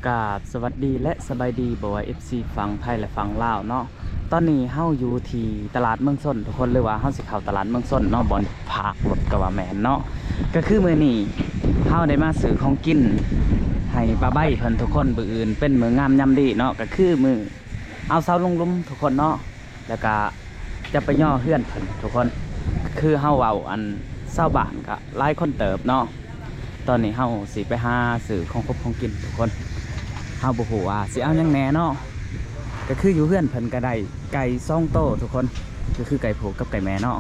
ກາບສະຫວັດດີ ແລະ ສະບາຍດີ ບໍ່ວ່າ ເອັຟຊີ ຝັ່ງໄທ ແລະ ຝັ່ງລາວເນາະ. ຕອນນີ້ເຮົາຢູ່ທີ່ຕະຫຼາດເມືອງຊົນທຸກຄົນ ຫຼືວ່າເຮົາຊິເຂົ້າຕະຫຼາດເມືອງຊົນເນາະ ບ່ອນຝາກລົດກໍວ່າແມ່ນເນາະ. ກໍຄືມື້ນີ້ເຮົາໄດ້ມາຊື້ຂອງກິນໃຫ້ປ້າໃບ້ເພິ່ນທຸກຄົນ. ມື້ອື່ນເປັນມື້ງາມຍາມດີເນາະ ກໍຄືມື້ ເອົາເສົາລົງຫຼຸມທຸກຄົນເນາະ ແລ້ວກະຈະໄປຍໍເຮືອນເພິ່ນທຸກຄົນ. ຄືເຮົາເວົ້າອັນຊາວບ້ານກະຫຼາຍຄົນເຕີບເນາະ. ຕອນນີ້ເຮົາຊິໄປຫາຊື້ຂອງຄົບຂອງກິນທຸກຄົນ. ເຮົາບໍ່ຮູ້ວ່າຊິເອົາຫຍັງແດ່ເນາະ. ກະຄືຢູ່ເຮືອນເພິ່ນກະໄດ້ໄກ່ສອງໂຕທຸກຄົນ ກະຄືໄກ່ຜູ້ກັບໄກ່ແມ່ເນາະ.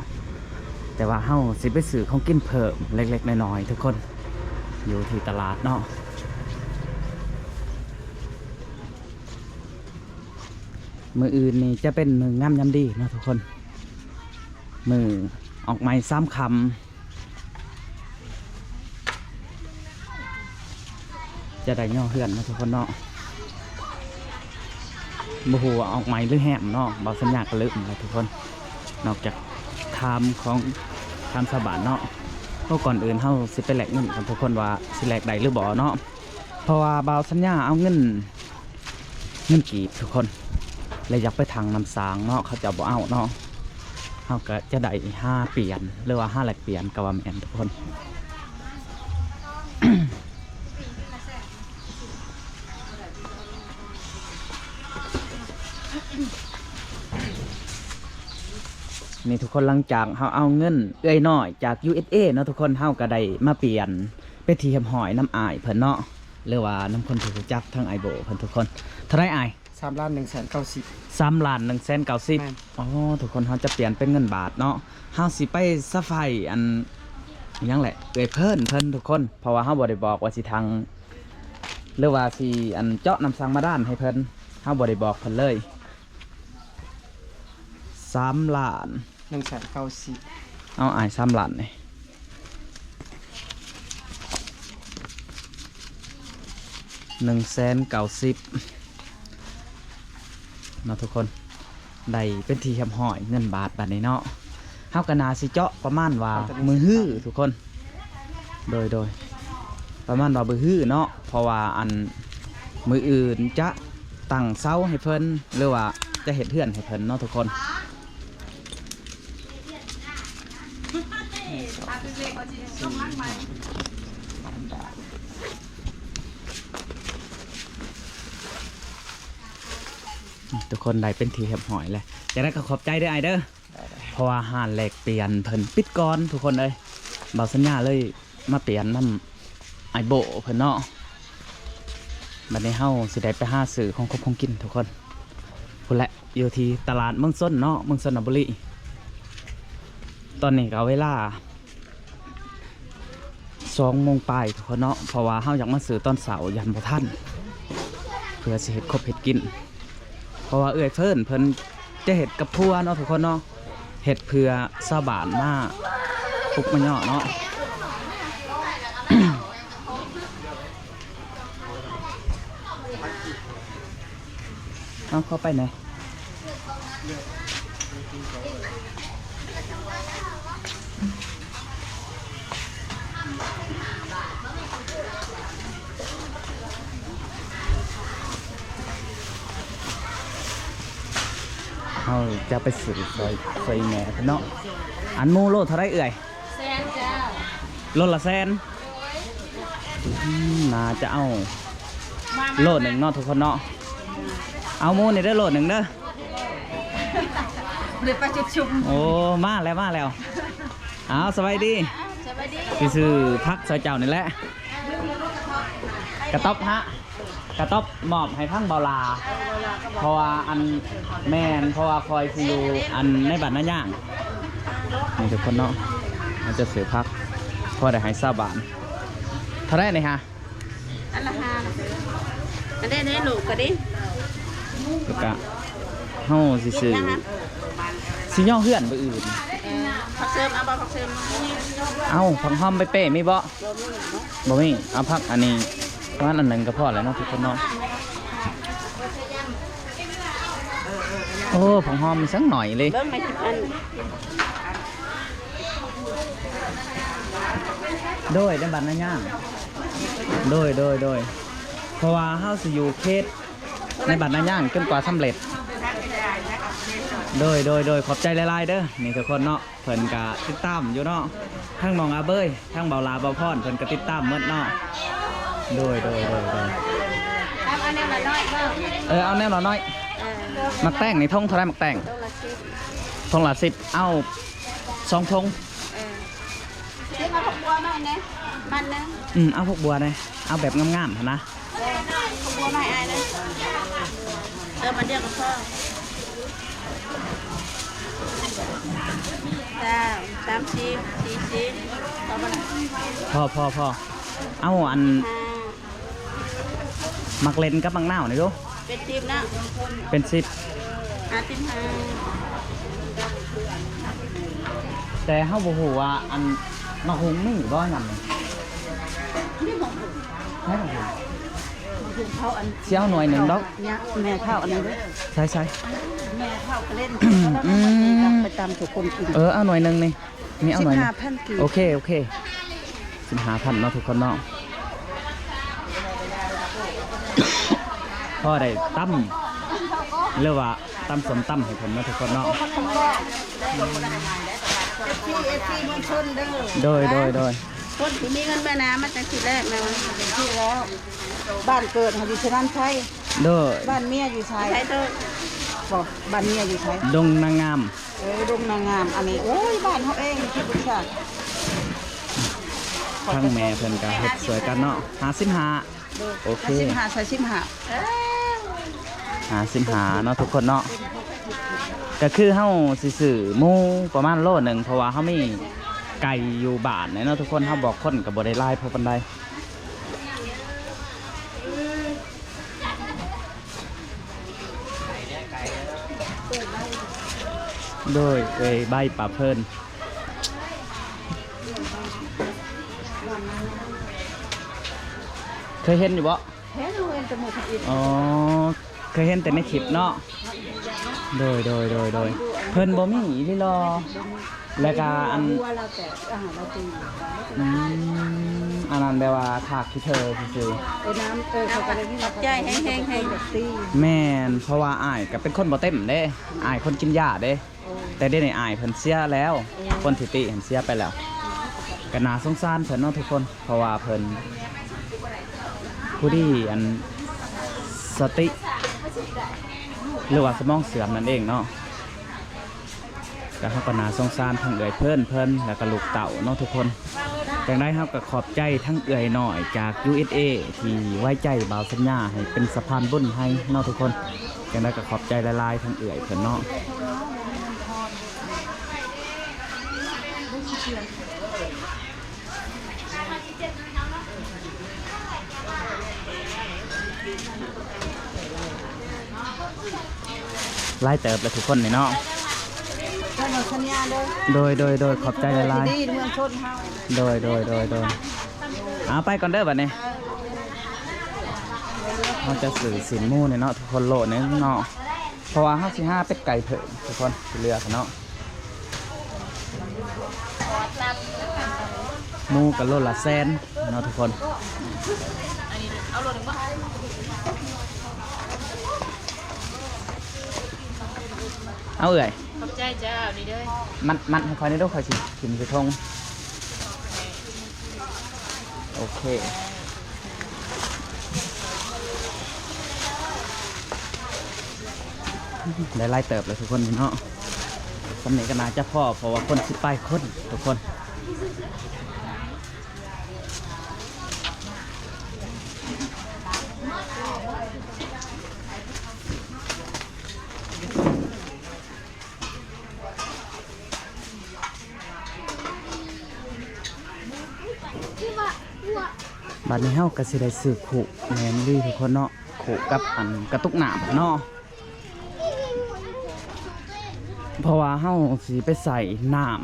ແຕ່ວ່າເຮົາຊິໄປຊື້ຂອງກິນເພີ່ມເລັກໆນ້ອຍໆທຸກຄົນ ຢູ່ທີ່ຕະຫຼາດເນາະ. ມື້ອື່ນນີ້ຈະເປັນມື້ງາມຍາມດີເນາະທຸກຄົນ ມື້ອອກໃໝ່ສາມຄ່ຳ ຈະໄດ້ຍໍເຮືອນເນາະທຸກຄົນເນາະ. ບໍ່ຮູ້ວ່າອອກໃໝ່ຫຼືແຮມເນາະ ເບົາສັນຍາກໍລືມແລ້ວທຸກຄົນ ນອກຈາກຖາມຂອງ ຖາມຊາວບ້ານເນາະ. ໂອ້ ກ່ອນອື່ນເຮົາຊິໄປແລກເງິນກັນທຸກຄົນ ວ່າຊິແລກໄດ້ຫຼືບໍ່ເນາະ. ເພາະວ່າບ່າວສັນຍາເອົາເງິນ ເງິນກີບທຸກຄົນ ແລະ ຢາກໄປຖັງນ້ຳສ້າງເນາະ ເຂົາເຈົ້າບໍ່ເອົາເນາະ. ເຮົາກະຈະໄດ້ຫາປ່ຽນ ຫຼືວ່າຫາແລກປ່ຽນກໍວ່າແມ່ນທຸກຄົນ. ນີ້ທຸກຄົນ ຫຼັງຈາກເຮົາເອົາເງິນເອື້ອຍນ້ອຍຈາກ ຢູເອັສເອ ເນາະທຸກຄົນ ເຮົາກະໄດ້ມາປ່ຽນ ເປັນທີ່ຮຽບຮ້ອຍນຳອ້າຍເພິ່ນເນາະ ຫຼືວ່ານຳຄົນທີ່ຮູ້ຈັກທາງອ້າຍໂບເພິ່ນທຸກຄົນ. ເທົ່າໃດອ້າຍ? ສາມລ້ານໜຶ່ງແສນເກົ້າສິບ. ສາມລ້ານໜຶ່ງແສນເກົ້າສິບ. ແມ່ນ. ອໍ ທຸກຄົນ ເຮົາຈະປ່ຽນເປັນເງິນບາດເນາະ. ເຮົາຊິໄປສະໄພອັນຫຍັງແຫຼະ ເອື້ອຍເພິ່ນເພິ່ນທຸກຄົນ ເພາະວ່າເຮົາບໍ່ໄດ້ບອກວ່າຊິຖັງ ຫຼືວ່າຊິອັນເຈາະນ້ຳສັງບາດານໃຫ້ເພິ່ນ ເຮົາບໍ່ໄດ້ບອກເພິ່ນເລີຍ. ສາມລ້ານ ໜຶ່ງແສນເກົ້າສິບ. ເອົາອ້າຍ ສາມລ້ານນີ້ ໜຶ່ງແສນເກົ້າສິບເນາະທຸກຄົນ. ໄດ້ເປັນທີ່ຮຽບຮ້ອຍເງິນບາດບາດນີ້ເນາະ. ເຮົາກໍໜ້າຊິເຈາະປະມານວ່າມື້ຮືທຸກຄົນ. ໂດຍ ໂດຍ ປະມານວ່າມື້ຮືເນາະ ເພາະວ່າອັນມື້ອື່ນຈະຕັ້ງເສົາໃຫ້ເພິ່ນ ຫຼືວ່າຈະເຮັດເຮືອນໃຫ້ເພິ່ນເນາະທຸກຄົນ. ທຸກຄົນ ໄດ້ເປັນທີ່ຮຽບຮ້ອຍແລ້ວ. ຈັ່ງໃດກໍຂອບໃຈເດີອ້າຍເດີ. ເພາະວ່າຮ້ານແລກປ່ຽນເພິ່ນປິດກ່ອນທຸກຄົນເອີຍ. ບ່າວສັນຍາເລີຍມາປ່ຽນນຳອ້າຍໂບ້ເພິ່ນເນາະ. ບັດນີ້ເຮົາຊິໄດ້ໄປຫາຊື້ຂອງຄົບຂອງກິນທຸກຄົນ. ພຸ້ນແຫຼະ ຢູ່ທີ່ຕະຫຼາດເມືອງຊົນເນາະ ເມືອງຊົນນະບູລີ. ຕອນນີ້ກໍເວລາ ສອງໂມງປາຍທຸກຄົນເນາະ ເພາະວ່າເຮົາຢາກມາຊື້ຕອນເຊົ້າ ຢ້ານບໍ່ທັນ ເພື່ອຊິເຮັດຄົບເຮັດກິນ ເພາະວ່າເອື້ອຍເຟີນເພິ່ນຈະເຮັດກັບຄົວເນາະທຸກຄົນເນາະ ເຮັດເພື່ອຊາວບ້ານມາປຸກມາຍໍ້ເນາະ. ເອົາເຂົ້າໄປແດ່. ເຮົາຈະໄປຊື້ຊ່ອຍ ຊ່ອຍແມ່ເພິ່ນເນາະ. ອັນໝູໂລເທົ່າໃດເອື້ອຍ? ແສນເຈົ້າ. ໂລລະແສນ? ໂດຍ. ອືມ ໜ້າຈະເອົາ ມາ ມາ ໂລໜຶ່ງເນາະທຸກຄົນເນາະ. ເອົາໝູນີ້ເດີ ໂລໜຶ່ງເດີ. ບໍ່ໄດ້ໄປຈຸດຊຸມ. ໂອ້ ມາແລ້ວ ມາແລ້ວ. ເອົາ ສະບາຍດີ. ສະບາຍດີ. ຊິຊື້ຜັກຊ່ອຍເຈົ້ານີ້ແຫຼະ. ກະຕັອບຫະ ກະຕັອບມອບໃຫ້ທາງເບົາຫຼ້າ ເພາະວ່າອັນ ແມ່ນ ເພາະວ່າຂ້ອຍຊິຢູ່ອັນໃນບ້ານນາຍາງ. ນີ້ທຸກຄົນເນາະ ເຮົາຈະຊື້ຜັກ ພໍໄດ້ໃຫ້ຊາວບ້ານ. ເທົ່າໃດນີ້ຫະ? ອັນລະຫ້າ. ອັນໃດໃນລູກກໍດີ. ແລ້ວກະເຮົາຊິຊື້ ຊິຍໍ້ເຮືອນມື້ອື່ນ. ເອີ ຜັກເສີມເອົາບໍ່? ຜັກເສີມ ເອົາ ຜັກຫອມ ໃບເປ້ມີບໍ່? ບໍ່ມີ ເອົາຜັກອັນນີ້ ປະມານອັນໜຶ່ງກໍພໍແລ້ວເນາະທຸກຄົນເນາະ. ໂອ້ ຜັກຫອມມີສັງໜ້ອຍເລີຍ. ເບິ່ງໃນອັນ ໂດຍ ໃນບ້ານນາຍາງ. ໂດຍ ໂດຍ ໂດຍ. ເພາະວ່າເຮົາຊິຢູ່ເຂດໃນບ້ານນາຍາງຈົນກວ່າສຳເລັດ. ໂດຍ ໂດຍ ໂດຍ ຂອບໃຈຫຼາຍໆເດີ. ນີ້ທຸກຄົນເນາະ ເພິ່ນກະຕິດຕາມຢູ່ເນາະ ທັງນ້ອງອາເບີຍ ທັງເບົາຫຼ້າ ເບົາພອນ ເພິ່ນກະຕິດຕາມໝົດເນາະ. ໂດຍ ໂດຍ ໂດຍ ໂດຍ ເອົາແນວລະໜ້ອຍເນາະ. ເອີ ເອົາແນວລະໜ້ອຍ. ເອີ ໝາກແຕງນີ້ຖົງເທົ່າໃດ? ໝາກແຕງ ຖົງລະສິບ ຖົງລະສິບ ເອົາສອງຖົງ. ເອີ ເອົາຜັກບົວມາໃຫ້ແດ່ ມັດໜຶ່ງ. ອືມ ເອົາຜັກບົວແດ່ ເອົາແບບງາມໆຫັ້ນນະ. ເອີ ເອົາບັວມາໃຫ້ອ້າຍເດີ ເອີ ບັດດຽວກໍພໍ. ສາມ ສາມສິບ ສີ່ສິບ ພໍບໍ່ລະ? ພໍ ພໍ ພໍ. ເອົາອັນ ຫ້າ ໝາກເລັ່ນກັບໝາກນາວນີ້ດູ. ເປັນສິບເນາະ ເປັນສິບ ຫ້າສິບຫ້າ. ແຕ່ເຮົາບໍ່ຮູ້ວ່າອັນໝາກຫຸ່ງມີບໍ່ຍາມນີ້. ມີໝາກຫຸ່ງ ໃຊ້ໝາກຫຸ່ງ ໝາກຫຸ່ງເຂົາອັນ ຊິເອົາໜ່ວຍໜຶ່ງດອກ. ຍາ ແມ່ເຖົ້າອັນນັ້ນເດີ ໃສ່ໆ ແມ່ເຖົ້າກະເຫຼັ້ນ ອືມ ໄປຕຳສູ່ຄົນກິນ. ເອີ ເອົາໜ່ວຍໜຶ່ງນີ້ ນີ້ເອົາໜ່ອຍໜຶ່ງ ສິບຫ້າພັນກີບ. ໂອເຄ ໂອເຄ ສິບຫ້າພັນເນາະທຸກຄົນເນາະ. ພໍໄດ້ຕຳ ຫຼືວ່າຕຳສົ້ມຕຳໃຫ້ເພິ່ນເນາະທຸກຄົນເນາະ. ເອັຟຊີ ເອັຟຊີເມືອງຊົນເດີ. ໂດຍ ໂດຍ ໂດຍ ຄົນທີ່ມີເງິນເມືອໜ້າມາຈັ່ງຊີ້ແຫຼະ. ແມ່ນຈັ່ງຊີ້ແລ້ວ ບ້ານເກີດເຮົາຢູ່ຊະນານໄຊ. ໂດຍ ບ້ານເມຍຢູ່ໃສ? ບໍ່ ບ້ານເມຍຢູ່ໃສ? ດົງນາງງາມ. ເອີ ດົງນາງງາມ ອັນນີ້ ໂອ້ຍ ບ້ານເຮົາເອງທີ່ປຶກສາ. ທາງແມ່ເພິ່ນກະເຮັດຊ່ວຍກັນເນາະ. ຫ້າສິບຫ້າ ໂດຍ ໂອເຄ ຫ້າສິບຫ້າ ໃສ່ສິບຫ້າ ຫ້າສິບຫ້າເນາະທຸກຄົນເນາະ. ກະຄືເຮົາຊິຊື້ໝູປະມານໂລໜຶ່ງ ເພາະວ່າເຮົາມີໄກ່ຢູ່ບ້ານເນາະທຸກຄົນ. ເຮົາບອກຄົນກະບໍ່ໄດ້ຫຼາຍພໍປານໃດ. ໂດຍ ເອີຍ ໃບປາເພີນ ເຄີຍເຫັນຢູ່ບໍ່? ເຫັນ ເຫັນແຕ່ມື້ທຳອິດ. ອໍ ເຄີຍເຫັນແຕ່ໃນຄລິບເນາະ. ໂດຍ ໂດຍ ໂດຍ ໂດຍ ເພິ່ນບໍ່ມີອີ່ຫຼີຫຼໍ? ແລ້ວກະອັນ ອືມ ອັນນັ້ນແບບວ່າຖາກຂີ້ເທີຊື່ໆ. ເອີ ນ້ຳ ເອີ ເຂົາກະໄດ້ຍິນວ່າ ຂອບໃຈແຮງໆ. ແມ່ນ ເພາະວ່າອ້າຍກະເປັນຄົນບໍ່ເຕັມເດ້ ອ້າຍຄົນກິນຢາເດ້. ແຕ່ດຽວນີ້ອ້າຍເພິ່ນເສຍແລ້ວ ຄົນທີ່ຕິຫັ້ນເສຍໄປແລ້ວ. ກະໜ້າສົງສານເພິ່ນເນາະທຸກຄົນ ເພາະວ່າເພິ່ນຜູ້ດີອັນສະຕິ ຫຼືວ່າສະໝອງເສື່ອມນັ້ນເອງເນາະ. ກະເຮົາກະໜ້າສົງສານທັງເອື້ອຍເພິ່ນ ເພິ່ນ ແລ້ວກະລູກເຕົ້າເນາະທຸກຄົນ. ຈັ່ງໃດເຮົາກະຂອບໃຈທັງເອື້ອຍນ້ອຍຈາກ ຢູເອສເອ ທີ່ໄວ້ໃຈບ່າວສັນຍາໃຫ້ເປັນສະພານບຸນໃຫ້ເນາະທຸກຄົນ. ຈັ່ງໃດກະຂອບໃຈຫຼາຍໆທັງເອື້ອຍເພິ່ນເນາະ. ຫຼາຍເຕີບແລ້ວທຸກຄົນນີ້ເນາະ. ໂດຍ ໂດຍ ໂດຍ ຂອບໃຈຫຼາຍໆ. ໂດຍ ໂດຍ ໂດຍ ໂດຍ. ເອົາ ໄປກ່ອນເດີບັດນີ້. ເຮົາຈະຊື້ຊີ້ນໝູນີ້ເນາະທຸກຄົນ ໂລໜຶ່ງເນາະ ເພາະວ່າເຮົາຊິຫາເປັດໄກ່ເພີ່ມທຸກຄົນ ທີ່ເຫຼືອເນາະ. ໝູກະໂລລະແສນເນາະທຸກຄົນ. ເອົາເອື້ອຍ ຂອບໃຈເຈົ້າ. ນີ້ເດີ ມັດ ມັດໃຫ້ຂ້ອຍແດ່ເດີ ຂ້ອຍຊິຖິ້ມໃສ່ຖົງ. ໂອເຄ ໄດ້ຫຼາຍເຕີບແລ້ວທຸກຄົນເນາະ. ສ່ຳນີ້ກະໜ້າຈະພໍ ເພາະວ່າຄົນຊິໄປຄົນທຸກຄົນ. ບາດນີ້ເຮົາກະຊິໄດ້ຊື້ຄຸ ແມ່ນລີທຸກຄົນເນາະ ຄຸກັບອັນກະຕຸກນ້ຳເນາະ. ເພາະວ່າເຮົາຊິໄປໃສ່ນ້ຳ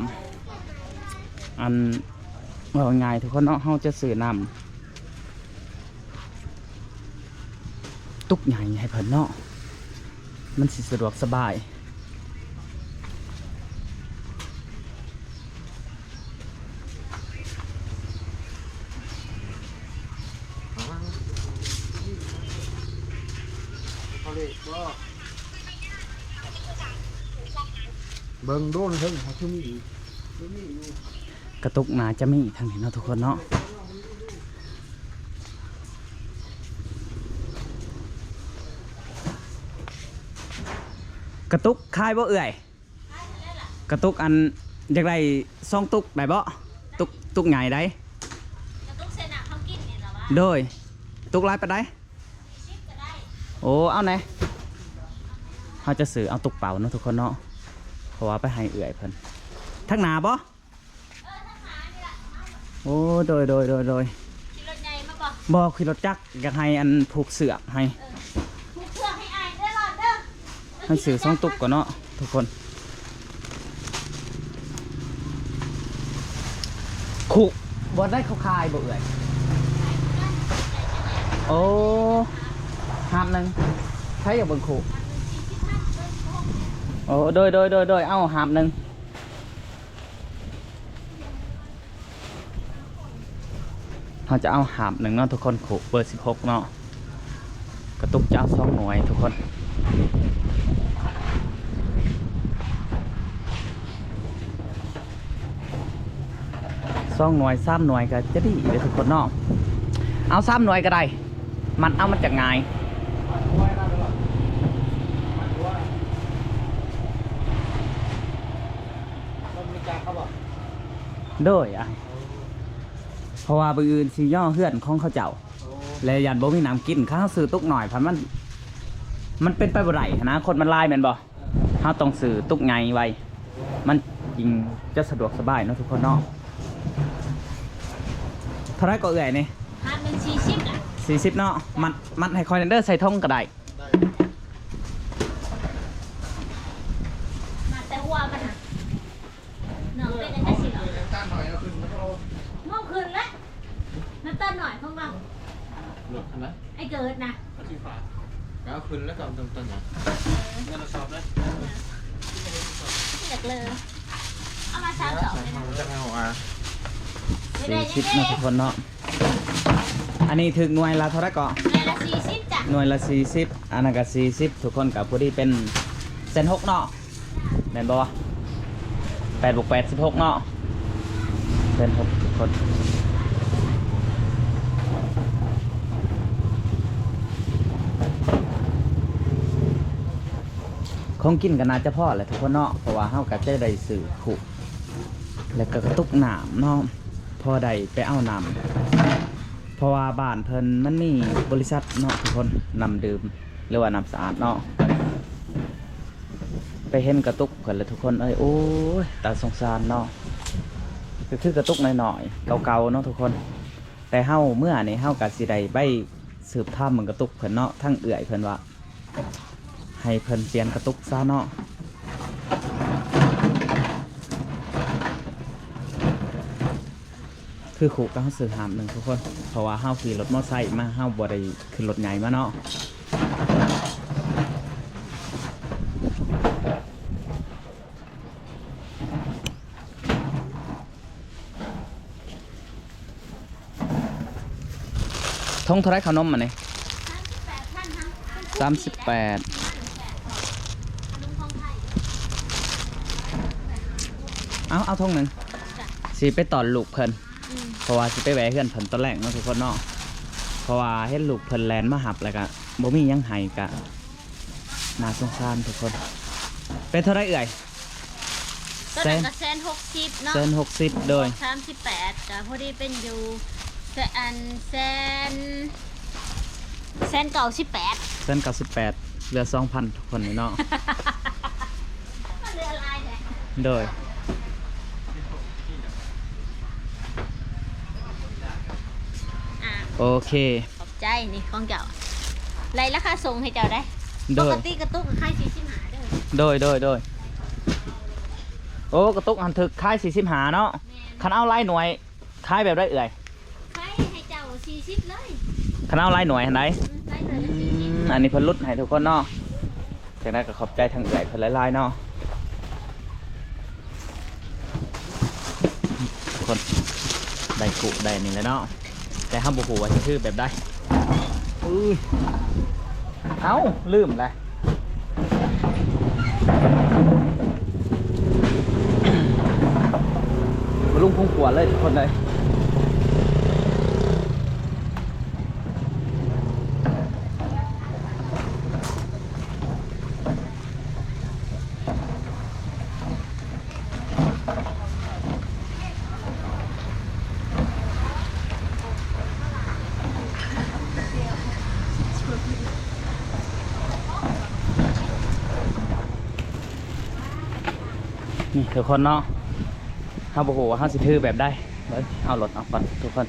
ອັນ ເວົ້າງ່າຍໆທຸກຄົນເນາະ ເຮົາຈະຊື້ນ້ຳຕຸກໃຫຍ່ໃຫ້ເພິ່ນເນາະ ມັນຊິສະດວກສະບາຍ. ເບິ່ງໂດນເຖິງຫາຊິມີຢູ່ ກະຕຸກໜ້າຈະມີທາງນີ້ເນາະທຸກຄົນເນາະ. ກະຕຸກຂາຍບໍ່ເອື້ອຍ? ກະຕຸກອັນ ຢາກໄດ້ສອງຕຸກໄດ້ບໍ່? ຕຸກ ຕຸກໃຫຍ່ໃດ໋. ກະຕຸກໃສ່ນ້ຳເຮົາກິນນີ້ລະວະ? ໂດຍ. ຕຸກຫຼາຍປານໃດ? ສີ່ສິບກະໄດ້. ໂອ້ ເອົາແດ່. ເຮົາຈະຊື້ເອົາຕຸກເປົ່າເນາະທຸກຄົນເນາະ ເພາະວ່າໄປໃຫ້ເອື້ອຍເພິ່ນ. ທາງໜ້າບໍ່? ເອີ ທາງໜ້ານີ້ລະ. ໂອ້ ໂດຍ ໂດຍ ໂດຍ ໂດຍ. ຂີ່ລົດໃຫຍ່ມາບໍ່? ບໍ່ ຂີ່ລົດຈັກ. ຢາກໃຫ້ອັນຜູກເຊືອກໃຫ້ ເອີ ຜູກເຊືອກໃຫ້ອ້າຍເດີຫຼອດເດີ. ໃຫ້ຊື້ສອງຕຸກກ່ອນເນາະທຸກຄົນ. ຄຸ ບ່ອນໃດເຂົາຂາຍບໍ່ເອື້ອຍ? ໂອ້ ຫາບໜຶ່ງ. ໃຜຢາກເບິ່ງຄຸ? ໂອ້ ໂດຍ ໂດຍ ໂດຍ ໂດຍ. ເອົາຫາບໜຶ່ງ. ເຮົາຈະເອົາຫາບໜຶ່ງເນາະທຸກຄົນ ຄຸເບີສິບຫົກເນາະ. ກະຕຸກຈະເອົາສອງໜ່ວຍທຸກຄົນ ສອງໜ່ວຍ ສາມໜ່ວຍກະຈະດີເດ້ທຸກຄົນເນາະ. ເອົາສາມໜ່ວຍກະໄດ້ ມັດເອົາມັນຈະງ່າຍ. ໂດຍ ອ້າຍ. ເພາະວ່າມື້ອື່ນຊິຍໍ້ເຮືອນຂອງເຂົາເຈົ້າ ແລະ ຢ້ານບໍ່ມີນ້ຳກິນ. ຄັນເຮົາຊື້ຕຸກໜ້ອຍພັດມັນ ມັນເປັນໄປບໍ່ໄດ້ຫັ້ນນະ ຄົນມັນຫຼາຍແມ່ນບໍ່? ເຮົາຕ້ອງຊື້ຕຸກໃຫຍ່ໄວ້ ມັນຈຶ່ງຈະສະດວກສະບາຍເນາະທຸກຄົນເນາະ. ເທົ່າໃດກໍເອື້ອຍນີ້? ພັນໜຶ່ງສີ່ສິບລະ. ສີ່ສິບເນາະ. ມັດ ມັດໃຫ້ຂ້ອຍແດ່ເດີ ໃສ່ຖົງກໍໄດ້. ໄດ້ ມັດແຕ່ຫົວມັນນະ. ນ້ອງເປັນຈັ່ງໃດຊິເນາະ? ນ້ຳຕານໜ້ອຍເອົາຂຶ້ນມາໂຕ. ເອົາຂຶ້ນແລ້ວ ນ້ຳຕານໜ້ອຍຂອງເຮົາ. ລົດຫັ້ນນະ ໄອ້ເກີດນະ ເອົາຂຶ້ນແລ້ວກໍນ້ຳຕານໜ້ອຍ. ເອີ ເງິນລະຊອບເດ້. ຢາກເລີ ເອົາມາສາມສອງເລີຍນະ. ສີ່ສິບເນາະທຸກຄົນເນາະ. ອັນນີ້ຖືກໜ່ວຍລະເທົ່າໃດເກາະ? ໜ່ວຍລະສີ່ສິບຈ້ະ. ໜ່ວຍລະສີ່ສິບ ອັນນັ້ນກະສີ່ສິບ ທຸກຄົນ ກະພໍດີເປັນແສນຫົກເນາະ. ແມ່ນບໍ່? ແປດບວກແປດ ສິບຫົກເນາະ. ເປັນຫົກຄົນ. ຂອງກິນກໍໜ້າຈະພໍແຫຼະທຸກຄົນເນາະ ເພາະວ່າເຮົາກໍຈະໄດ້ຊື້ຄຸ ແລ້ວກໍກະຕຸກນ້ຳເນາະ ພໍໄດ້ໄປເອົານ້ຳ ເພາະວ່າບ້ານເພິ່ນມັນມີບໍລິສັດເນາະທຸກຄົນ ນ້ຳດື່ມ ຫຼືວ່ານ້ຳສະອາດເນາະ. ໄປເຫັນກະຕຸກເພິ່ນແລ້ວທຸກຄົນເອີຍ ໂອ້ຍ ຕາສົງສານເນາະ. ກໍຄືກະຕຸກນ້ອຍໆ ເກົ່າໆ ເນາະທຸກຄົນ ແຕ່ເຮົາເມືອນີ້ ເຮົາກະຊິໄດ້ໄປສືບຖາມເບິ່ງກະຕຸກເພິ່ນເນາະ ທາງເອື້ອຍເພິ່ນວ່າ ໃຫ້ເພິ່ນປ່ຽນກະຕຸກຊະເນາະ. ຄືຄຸກະເຮົາຊື້ຫາບໜຶ່ງທຸກຄົນ ເພາະວ່າເຮົາຂີ່ລົດມໍໄຊມາ ເຮົາບໍ່ໄດ້ຂຶ້ນລົດໃຫຍ່ມາເນາະ. ຖົງເທົ່າໃດເຂົ້າໜົມອັນນີ້? ສາມສິບແປດ ເອົາ ເອົາຖົງໜຶ່ງ ຊິໄປຕ້ອນລູກເພິ່ນ ອືມ ເພາະວ່າຊິໄປແວ່ເຮືອນເພິ່ນຕອນແລງເນາະທຸກຄົນເນາະ. ເພາະວ່າເຫັນລູກເພິ່ນແລ່ນມາຮັບ ແລ້ວກະບໍ່ມີຫຍັງໃຫ້ ກະໜ້າສົງສານທຸກຄົນ. ເປັນເທົ່າໃດເອື້ອຍ? ໂຕນັ້ນກະແສນຫົກສິບເນາະ ແສນຫົກສິບ ໂດຍ ສາມສິບແປດ ກະພໍດີເປັນຢູ່ ແສນ ອັນ ແສນ ແສນເກົ້າສິບແປດ ແສນເກົ້າສິບແປດ ເຫຼືອສອງພັນທຸກຄົນນີ້ເນາະ. ມັນເຫຼືອຫຼາຍແທ້ ໂດຍ ອ່າ ໂອເຄ ຂອບໃຈ ນີ້ຂອງເຈົ້າ ໄລ່ລາຄາສົ່ງໃຫ້ເຈົ້າໄດ໋. ໂດຍ ປົກກະຕິກະຕຸກຂາຍສີ່ສິບຫ້າເດີ. ໂດຍ ໂດຍ ໂດຍ ໂອ້ ກະຕຸກຫັ້ນຖືກຂາຍສີ່ສິບຫ້າເນາະ. ແມ່ນ ຄັນເອົາຫຼາຍໜ່ວຍ ຂາຍແບບໃດເອື້ອຍ? ຂາຍໃຫ້ເຈົ້າສີ່ສິບເລີຍ ຄັນເອົາຫຼາຍໜ່ວຍຫັ້ນໃດ໋. ອືມ ຫຼາຍໜ່ວຍລະສີ່ສິບ. ອືມ ອັນນີ້ເພິ່ນຫຼຸດໃຫ້ທຸກຄົນເນາະ. ຈັ່ງໃດກໍຂອບໃຈທາງເອື້ອຍເພິ່ນຫຼາຍໆເນາະ. ທຸກຄົນ ໄດ້ຄຸໄດ້ນີ້ແຫຼະເນາະ ແຕ່ເຮົາບໍ່ຮູ້ວ່າຊິຖືແບບໃດ. ອຸ້ຍ ເອົ້າ ລືມແຫຼະ ບໍ່ລົງຄົງຂົວເລີຍທຸກຄົນເລີຍ. ນີ້ທຸກຄົນເນາະ ເຮົາບໍ່ຮູ້ວ່າເຮົາຊິຖືແບບໃດ. ເບິ່ງ ເອົາລົດອອກກ່ອນທຸກຄົນ.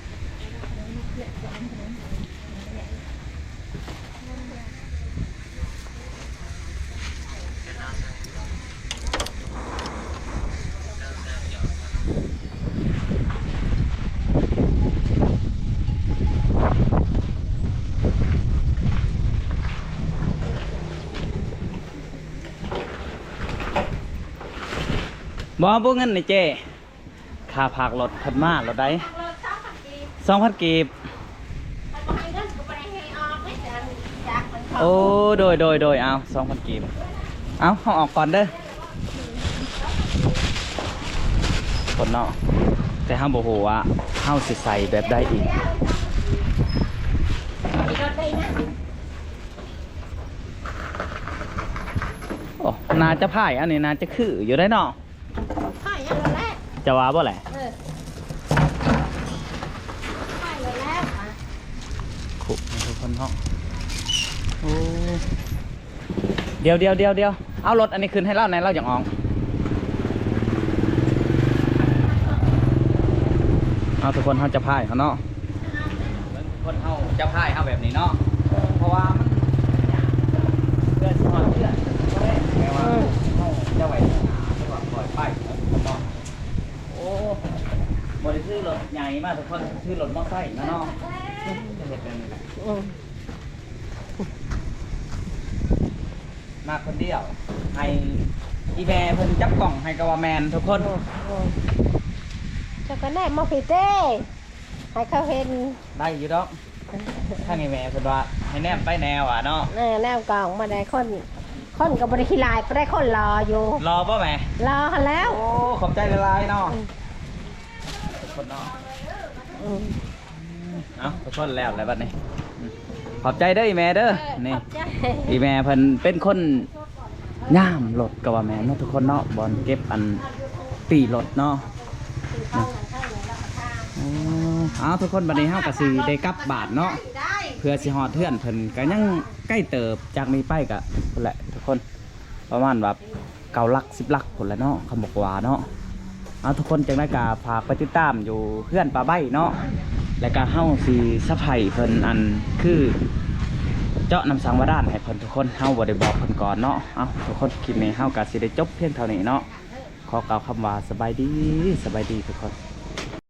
ບໍ່ ບໍ່ເງິນນີ້ເຈ້. ຄ່າພາກລົດເພິ່ນມາໂລດໃດ໋ ສອງພັນກີບ. ໂອ້ ໂດຍ ໂດຍ ໂດຍ ເອົາ ສອງພັນກີບ. ເອົາ ເຮົາອອກກ່ອນເດີ ຄົນເນາະ ແຕ່ເຮົາບໍ່ຮູ້ວ່າເຮົາຊິໃສ່ແບບໃດອີກ. ໂອ້ ໜ້າຈະພາຍ ອັນນີ້ໜ້າຈະຄືຢູ່ໄດ໋ເນາະ. ພາຍອັນນັ້ນແຫຼະ ຈະວ່າບໍ່ແຫຼະ? ເອີ ພາຍແລ້ວ ຄຸກໃຫ້ທຸກຄົນເນາະ. ໂອ້ ດຽວ ດຽວ ດຽວ ດຽວ ເອົາລົດອັນນີ້ຂຶ້ນໃຫ້ລາວແດ່ ລາວຢາກອອກ. ເອົາ ທຸກຄົນ ເຮົາຈະພາຍເຂົາເນາະ. ເບິ່ງຄົນເຮົາຈະພາຍເຮົາແບບນີ້ເນາະ ເພາະວ່າມັນຍາກ ເພື່ອຊິຮອດເຮືອນ ແຕ່ວ່າ ເອີ ເຮົາຈະໄວ້ຂ້າງໜ້າ ແຕ່ວ່າຄ່ອຍໄປເນາະ. ໂອ້ ບໍ່ໄດ້ຖືລົດໃຫຍ່ມາທຸກຄົນ ຖືລົດມໍໄຊມາເນາະ ຈະເຮັດແບບນີ້ແຫຼະ. ເອີ ມາຄົນດຽວ ໃຫ້ອີແມ່ເພິ່ນຈັບກ້ອງໃຫ້ກໍວ່າແມ່ນທຸກຄົນ. ໂອ້ ເຈົ້າກໍແນມມາພີ້ເຕ້ ໃຫ້ເຂົາເຫັນ ໄດ້ຢູ່ດອກ. ທາງອີແມ່ເພິ່ນວ່າໃຫ້ແນມໄປແນວວ່າເນາະ. ເອີ ແນມກ້ອງມາໄດ້ຄົນ ຄົນກໍບໍ່ໄດ້ຂີ້ຮ້າຍປານໃດ ຄົນຫຼໍ່ຢູ່. ຫຼໍ່ບໍ່ແມ່? ຫຼໍ່ຫັ້ນແລ້ວ. ໂອ້ ຂອບໃຈຫຼາຍໆເນາະ ອືມ ທຸກຄົນເນາະ. ອືມ ເອົາ ທຸກຄົນແລ້ວແຫຼະບັດນີ້. ອືມ ຂອບໃຈເດີອີແມ່ເດີ. ເອີ ນີ້ ຂອບໃຈ ອີແມ່ເພິ່ນເປັນຄົນຍາມລົດກໍວ່າແມ່ນເນາະທຸກຄົນເນາະ ບ່ອນເກັບອັນປີ້ລົດເນາະ. ໂອ້ ເອົາ ທຸກຄົນ ບັດນີ້ເຮົາກໍຊິໄດ້ກັບບ້ານເນາະ ເພື່ອຊິຮອດເຮືອນເພິ່ນ ກໍຍັງໄກເຕີບ ຈາກນີ້ໄປກໍພຸ້ນແຫຼະທຸກຄົນ ປະມານວ່າ ເກົ້າຫຼັກ ສິບຫຼັກພຸ້ນແຫຼະເນາະ ຄຳບອກວ່າເນາະ. ເອົາ ທຸກຄົນ ຈັ່ງໃດກໍຝາກໄປຕິດຕາມຢູ່ເຮືອນປ້າໃບ້ເນາະ ແລ້ວກໍເຮົາຊິສະໄພເພິ່ນ ອັນ ຄືເຈາະນ້ຳສັງບາດານໃຫ້ເພິ່ນທຸກຄົນ ເຮົາບໍ່ໄດ້ບອກເພິ່ນກ່ອນເນາະ. ເອົາ ທຸກຄົນ ຄລິບນີ້ເຮົາກໍຊິໄດ້ຈົບພຽງເທົ່ານີ້ເນາະ ຂໍກ່າວຄຳວ່າສະບາຍດີ ສະບາຍດີທຸກຄົນ.